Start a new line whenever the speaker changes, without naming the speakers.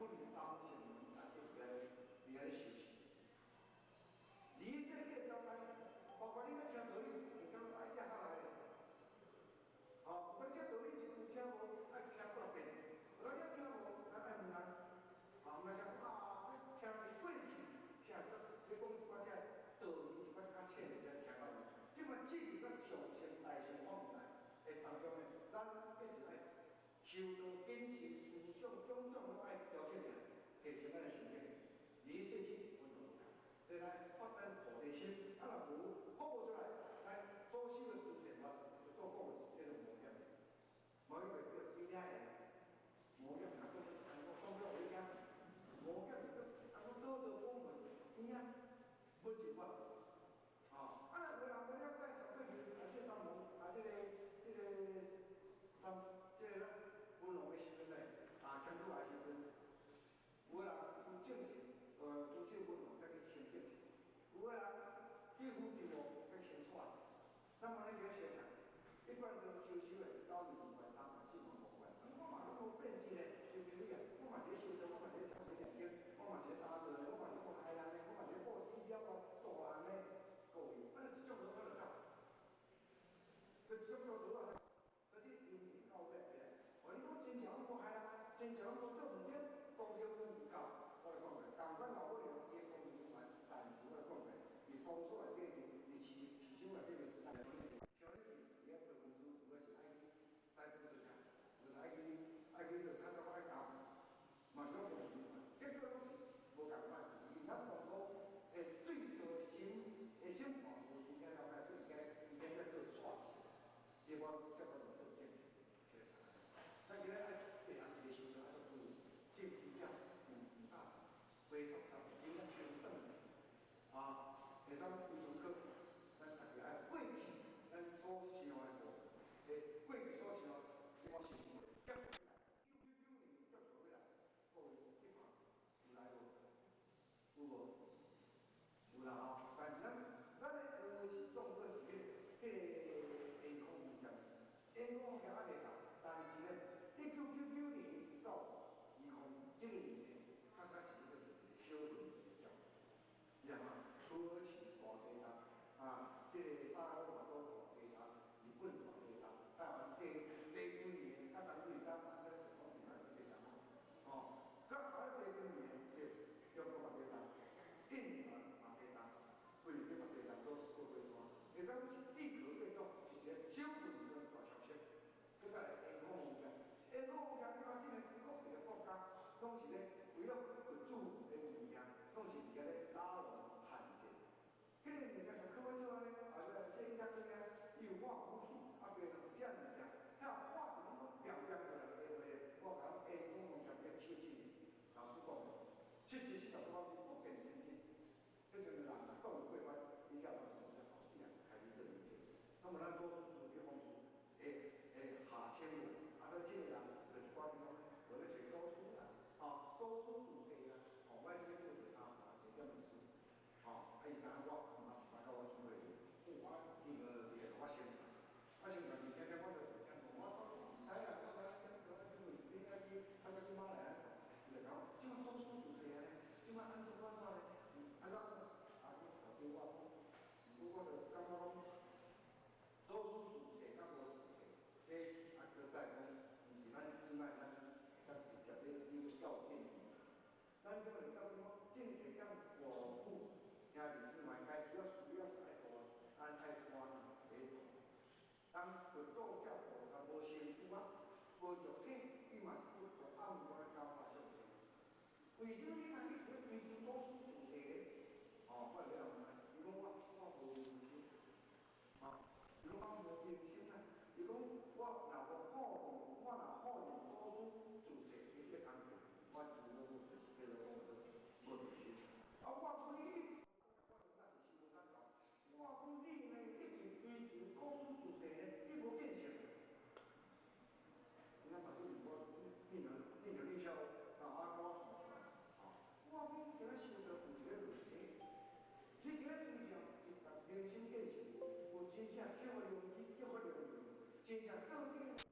可能三千年啊，伫遐咧修持。离世界交代，包括你咧聽道理，會感覺愛聽下來。吼，有當這道理一句聽無，愛聽幾遍；有當這聽無，咱愛問人。啊，毋是講啊，聽過去，聽這你講一寡這道理，一寡較淺的才聽到有。這馬進入到上乘大乘法門來的當中呢，咱變成愛修道謹慎思想種種攏愛調整來，提升咱的心境，離世間。所以咱發咱菩提心，啊若無發無出來，咱所修的諸善法，做講的叫做無業，無業就叫有影的，無業啊，講講做有影事，無業就叫啊，講做道講門有影，無一法，啊，啊若有人無了解像過去啊，這三門啊，這個三這個文王的時陣咧，啊，天主的時陣，有的人有正信。拄這文王才去簽正信，有的人去扶持無，去簽錯字。那麼你叫想，一般都修修的，走二關、三關、四關、五關。我嘛攏無變質咧，修道理啊，我嘛是咧修道，我嘛是咧禪修念經，我嘛是咧打坐咧，我嘛是咧害人咧，我嘛是咧布施了啊，度人咧，各位，咱這種路咱就走，這種路啊，所以這因緣到尾回來。哦，你講真正攏無害人，真正攏無做毋對，功德攏毋夠。我來講過，仝款老母娘伊的功德有關，但是我來講過，佇公所內底面，佇市場內底面，像你去佇遐開公司，有的是愛去使公司聽，有的愛去就較早愛搞，嘛是攏無共款，結果攏是無共款。因咱當初的對道心的審判無真正了解，所以伊才做煞事，結果就做正事。所以今日愛別人一個修道愛做注意，真正有大。非常十真正清算啊！會使規陣考，咱大家愛過去咱所想的無，過去所想，我想結出來，1999年結出來，各位你看有來無？有無？有啦吼！但是咱的有是當作是彼個健康物件，健康物件還袂到，但是呢，1999年到20這個年呢，確實是這個是一個小問題的你知影土耳其大地震啊，這個薩爾瓦多大地震，日本大地震，台灣第幾年啊？昨日早啊，咧講明仔是地震吼，哦，佮後咧第幾年對中國嘛地震，印尼嘛地震，菲律賓嘛地震，都過過山，會使講是地殼變動是一個小問題的大消息，閣再來健康物件，健康物件，你看這個各一個國家攏是咧為了佛祖的物件，攏是佇遐咧打龍撼戰。彼個物件上可要做安尼，啊，這個遐個遐，伊有化武器，啊，別人有這物件，遐化一攏攏表現出來的話，我講健康物件變手指，老師講，70、48不變天天，彼陣人啊講過關，伊才有好自然開始做研究。那麼咱祖師祖的方式，會下仙的，啊，所以這個人就是關於講，無咧找祖師啦，吼，祖師住世啦，吼，我這個做一三盤，一點物事，吼，啊，伊知影我毋捌到我機會，我聽個佇個我宣傳，啊，宣傳物件，我就聽講，我毋知啊，我知影聽因為你愛去，較早去馬來亞，伊就講，這馬祖師住世啊咧，這馬按怎按怎咧，按怎，啊，我就對我講，毋過我就感覺講，祖師住世佮無住世，這是啊，閣再講，毋是咱這擺咱較直接咧去較勁。咱這擺較講，正確講外父兄弟姊妹，該需要愛大，咱愛歡喜當佛祖遮菩薩無身軀啊，無肉體，伊嘛是不斷暗關教化眾生。為什麼你通去追求祖師住世咧？哦，我了問伊講我無明心，啊，伊講我無明心啊。伊講我若無否認，我若否認祖師住世，伊這個工作，我就無就是叫做講做無明心。啊，我講你，我那是修三教。我講你呢，一直追求祖師住世呢，你無見性。你看嘛，這是我念念念笑，啊，啊，我算出來，啊，我講這個修道有一個邏輯，你這個真正就明心見性，有真正克服良知，克服良知，真正做你。